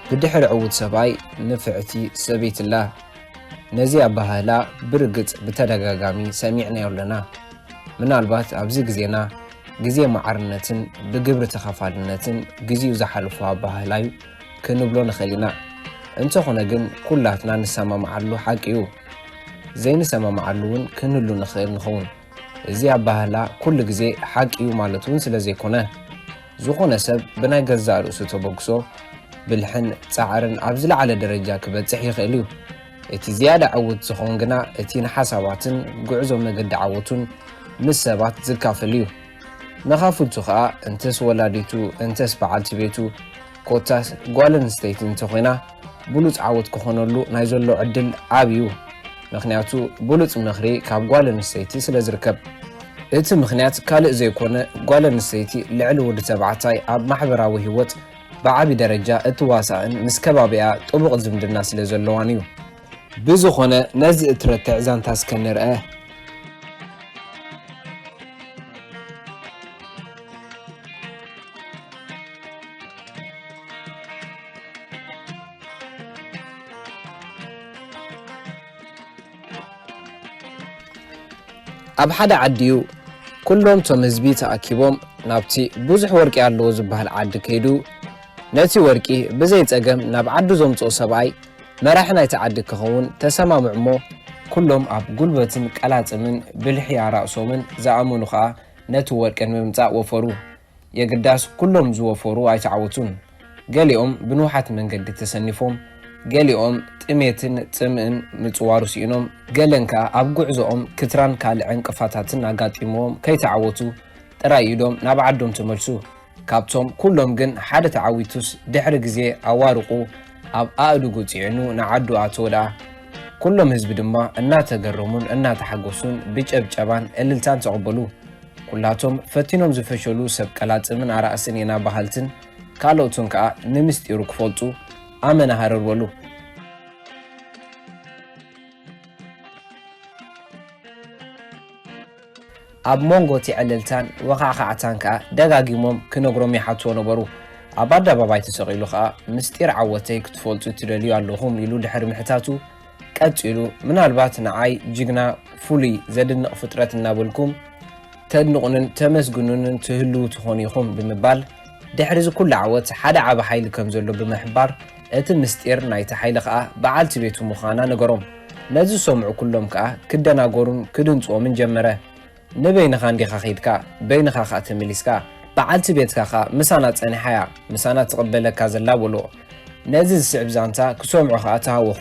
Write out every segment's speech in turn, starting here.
ብድሕሪ ዕዉት ሰብኣይ ንፍዕቲ ሰበይቲ ኣላ። ነዚ ኣበሃህላ ብርግጽ ብተደጋጋሚ ሰሚዕናዮ ኣለና። ምናልባት ኣብዚ ግዜና ግዜ ማዕርነትን ብግብሪ ተኻፋልነትን ግዜኡ ዝሓለፎ ኣበሃህላ'ዩ ክንብሎ ንኽእል ኢና። እንተኾነ ግን ኩላትና ንሰማምዓሉ ሓቂ እዩ። ዘይንሰማምዓሉ እውን ክንህሉ ንኽእል ንኸውን። እዚ ኣበሃህላ ኩሉ ግዜ ሓቂ እዩ ማለት እውን ስለ ዘይኮነ፣ ዝኾነ ሰብ ብናይ ገዛእ ርእሱ ተበግሶ፣ ብልሕን ጻዕርን ኣብ ዝለዓለ ደረጃ ክበጽሕ ይኽእል እዩ። እቲ ዝያዳ ዕዉት ዝኸውን ግና እቲ ንሓሳባትን ጉዕዞ መገዲ ዓወቱን ምስ ሰባት ዝካፈል እዩ። መኻፍልቱ ኸኣ እንተስ ወላዲቱ እንተስ በዓልቲ ቤቱ ኮታስ ጓል ኣንስተይቲ እንተኾይና ብሉጽ ዓወት ክኾነሉ ናይ ዘሎ ዕድል ዓቢ እዩ። ምኽንያቱ ብሉጽ ምኽሪ ካብ ጓል ኣንስተይቲ ስለ ዝርከብ። እቲ ምኽንያት ካልእ ዘይኮነ ጓል ኣንስተይቲ ልዕሊ ወዲ ተባዕታይ ኣብ ማሕበራዊ ህይወት ብዓቢ ደረጃ እትዋሳእን ምስ ከባቢኣ ጥቡቕ ዝምድና ስለ ዘለዋን እዩ። ብዝኾነ ነዚ እትረትዕ ዛንታ እስከ ንርኣ። ኣብ ሓደ ዓዲ እዩ። ኩሎም እቶም ህዝቢ ተኣኪቦም ናብቲ ብዙሕ ወርቂ ኣለዎ ዝበሃል ዓዲ ከይዱ፣ ነቲ ወርቂ ብዘይ ጸገም ናብ ዓዱ ዘምጽኦ ሰብኣይ መራሒ ናይቲ ዓዲ ክኸውን ተሰማምዑ እሞ፣ ኩሎም ኣብ ጉልበትን ቀላጽምን ብልሒ ኣራእሶምን ዝኣመኑ ኸኣ ነቲ ወርቂ ንምምጻእ ወፈሩ። የግዳስ ኩሎም ዝወፈሩ ኣይተዓወቱን። ገሊኦም ብንውሓት መንገዲ ተሰኒፎም፣ ገሊኦም ጥሜትን ጽምእን ምጽዋሩ ስኢኖም፣ ገለን ከኣ ኣብ ጉዕዞኦም ክትራን ካልእ ዕንቅፋታትን ኣጋጢምዎም ከይተዓወቱ ጥራይ ኢዶም ናብ ዓዶም ተመልሱ። ካብቶም ኩሎም ግን ሓደ ተዓዊቱስ ድሕሪ ግዜ ኣዋርቑ ኣብ ኣእዱጉ ጽዒኑ ንዓዱ ኣተወ ደኣ። ኩሎም ህዝቢ ድማ እናተገረሙን እናተሓጎሱን ብጨብጨባን እልልታን ተቐበሉ። ኩላቶም ፈቲኖም ዝፈሸሉ ሰብ ቀላጽምን ኣራእስን ኢና በሃልትን ካልኦትን ከኣ ንምስጢሩ ክፈልጡ ኣመና ሃረር በሉ። ኣብ መንጎ እቲ ዕልልታን ወኻዕኻዕታን ከኣ ደጋጊሞም ክነግሮም ይሓትዎ ነበሩ። ኣብ ኣደባባይ ተሰቒሉ ከኣ ምስጢር ዓወተይ ክትፈልጡ ትደልዩ ኣለኹም ኢሉ ድሕሪ ምሕታቱ ቀጺሉ፣ ምናልባት ንዓይ ጅግና፣ ፍሉይ፣ ዘድንቕ ፍጥረት እናበልኩም ተድንቑንን ተመስግኑንን ትህልዉ ትኾኑ ኢኹም ብምባል፣ ድሕሪ እዚ ኩሉ ዓወት ሓደ ዓቢ ሓይሊ ከም ዘሎ ብምሕባር፣ እቲ ምስጢር ናይቲ ሓይሊ ከኣ በዓልቲ ቤቱ ምዃና ነገሮም። ነዚ ዝሰምዑ ኩሎም ከኣ ክደናገሩን ክድንጽዎምን ጀመረ። ንበይንኻ እንዲኻ ኸይድካ፣ በይንኻ ኸኣ ተመሊስካ፣ በዓልቲ ቤትካ ኸኣ ምሳና ጸኒሓ እያ፣ ምሳና ትቕበለካ ዘላ በልዎ። ነዚ ዝስዕብ ዛንታ ክሰምዑ ኸኣ ተሃወኹ።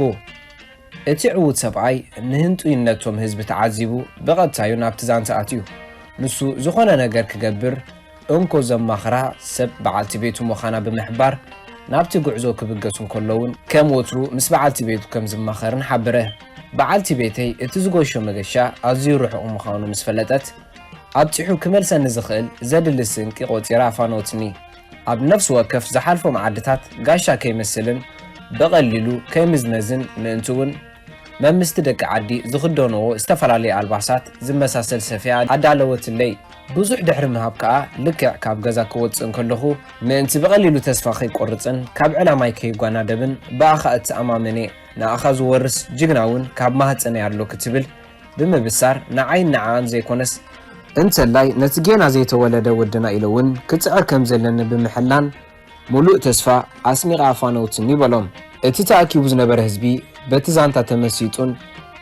እቲ ዕዉት ሰብኣይ ንህንጡይነቶም ህዝቢ ተዓዚቡ ብቐጥታዩ ናብቲ ዛንታ ኣትዩ። ንሱ ዝኾነ ነገር ክገብር እንኮ ዘማኽራ ሰብ በዓልቲ ቤቱ ምዃና ብምሕባር ናብቲ ጉዕዞ ክብገሱ እንከለውን ከም ወትሩ ምስ በዓልቲ ቤቱ ከም ዝማኸርን ሓበረ። በዓልቲ ቤተይ እቲ ዝጎሾ መገሻ ኣዝዩ ርሑቕ ምዃኑ ምስ ፈለጠት ኣብጺሑ ክመልሰኒ ዝኽእል ዘድሊ ስንቂ ቆጺራ ኣፋነወትኒ። ኣብ ነፍሲ ወከፍ ዝሓልፎ መዓድታት ጋሻ ከይመስልን ብቐሊሉ ከይምዝመዝን ምእንቲ እውን መምስቲ ደቂ ዓዲ ዝኽደንዎ ዝተፈላለየ ኣልባሳት ዝመሳሰል ሰፍያ ኣዳለወትለይ። ብዙሕ ድሕሪ ምሃብ ከኣ ልክዕ ካብ ገዛ ክወጽእ እንከለኹ ምእንቲ ብቐሊሉ ተስፋ ከይቆርጽን ካብ ዕላማይ ከይጓናደብን ብኣኻ እተኣማመን እየ፣ ንኣኻ ዝወርስ ጅግና እውን ካብ ማህጸነይ ኣሎ ክትብል ብምብሳር ንዓይን ንዓኣን ዘይኮነስ እንተላይ ነቲ ጌና ዘይተወለደ ወድና ኢለ እውን ክጽዕር ከም ዘለኒ ብምሕላን ምሉእ ተስፋ ኣስኒቓ ኣፋነውትኒ በሎም። እቲ ተኣኪቡ ዝነበረ ህዝቢ በቲ ዛንታ ተመሲጡን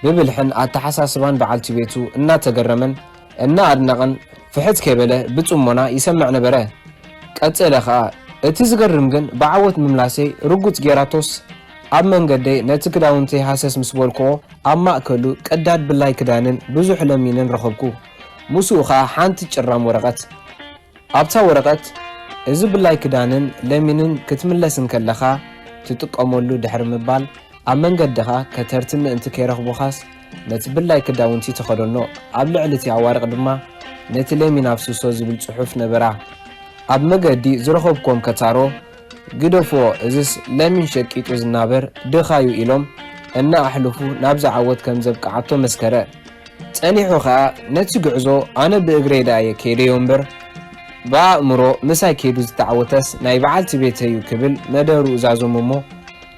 ብብልሕን ኣተሓሳስባን በዓልቲ ቤቱ እናተገረመን እናኣድነቐን ፍሕት ከይበለ ብጽሞና ይሰምዕ ነበረ። ቀጸለ ኸኣ፣ እቲ ዝገርም ግን ብዓወት ምምላሰይ ርጉጽ ጌራቶስ ኣብ መንገደይ ነቲ ክዳውንተይ ሃሰስ ምስ በልክዎ ኣብ ማእከሉ ቀዳድ ብላይ ክዳንን ብዙሕ ለሚንን ረኸብኩ። ምስኡ ኸኣ ሓንቲ ጭራም ወረቐት። ኣብታ ወረቐት፣ እዚ ብላይ ክዳንን ለሚንን ክትምለስ እንከለኻ ትጥቀመሉ ድሕሪ ምባል፣ ኣብ መንገድኻ ከተርቲ ምእንቲ ከይረኽቡኻስ ነቲ ብላይ ክዳውንቲ ተኸደኖ፣ ኣብ ልዕሊ እቲ ኣዋርቕ ድማ ነቲ ለሚን ኣፍስሶ ዝብል ጽሑፍ ነበራ። ኣብ መገዲ ዝረኸብክዎም ከታሮ፣ ግደፍዎ፣ እዝስ ለሚን ሸቂጡ ዝናበር ድኻዩ ኢሎም እናኣሕለፉ ናብዚ ዓወት ከም ዘብቅዓቶ መስከረ። ጸኒሑ ኸኣ ነቲ ጉዕዞ ኣነ ብእግረይ ደኣ እየ ከይደዮ እምበር፣ ብኣእምሮ ምሳይ ከይዱ ዝተዓወተስ ናይ በዓልቲ ቤተይ'ዩ ክብል መደርኡ ዛዞም እሞ፣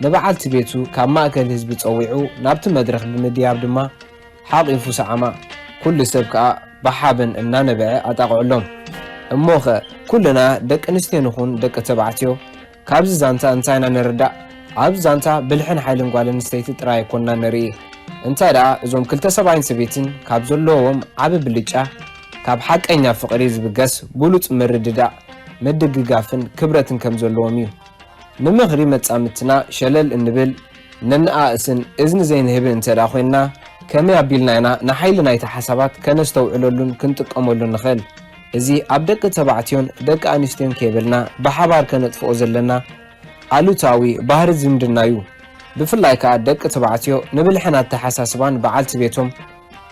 ንበዓልቲ ቤቱ ካብ ማእከል ህዝቢ ጸዊዑ ናብቲ መድረኽ ብምድያብ ድማ ሓቒፉ ሰዓማ። ኩሉ ሰብ ከኣ ብሓበን እናነበዐ ኣጣቕዐሎም። እሞኸ ኩልና ደቂ ኣንስትዮ ንኹን ደቂ ተባዕትዮ ካብዚ ዛንታ እንታይ ኢና ንርዳእ? ኣብዚ ዛንታ ብልሕን ሓይልን ጓል ኣንስተይቲ ጥራይ ኣይኮንና ንርኢ። እንታይ ደኣ እዞም ክልተ ሰብኣይን ሰበይትን ካብ ዘለዎም ዓቢ ብልጫ፣ ካብ ሓቀኛ ፍቕሪ ዝብገስ ብሉጽ ምርድዳእ፣ ምድግጋፍን ክብረትን ከም ዘለዎም እዩ። ንምኽሪ መጻምድትና ሸለል እንብል፣ ነነኣእስን እዝኒ ዘይንህብን እንተ ደኣ ኮይንና፣ ከመይ ኣቢልና ኢና ንሓይሊ ናይቲ ሓሳባት ከነስተውዕለሉን ክንጥቀመሉን ንኽእል? እዚ ኣብ ደቂ ተባዕትዮን ደቂ ኣንስትዮን ከይበልና ብሓባር ከነጥፍኦ ዘለና ኣሉታዊ ባህሪ ዝምድና እዩ። ብፍላይ ከኣ ደቂ ተባዕትዮ ንብልሕን ኣተሓሳስባን በዓልቲ ቤቶም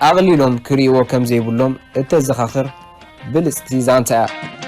ኣቕሊሎም ክርእይዎ ከም ዘይብሎም እተዘኻኽር ብልጽቲ ዛንታ እያ።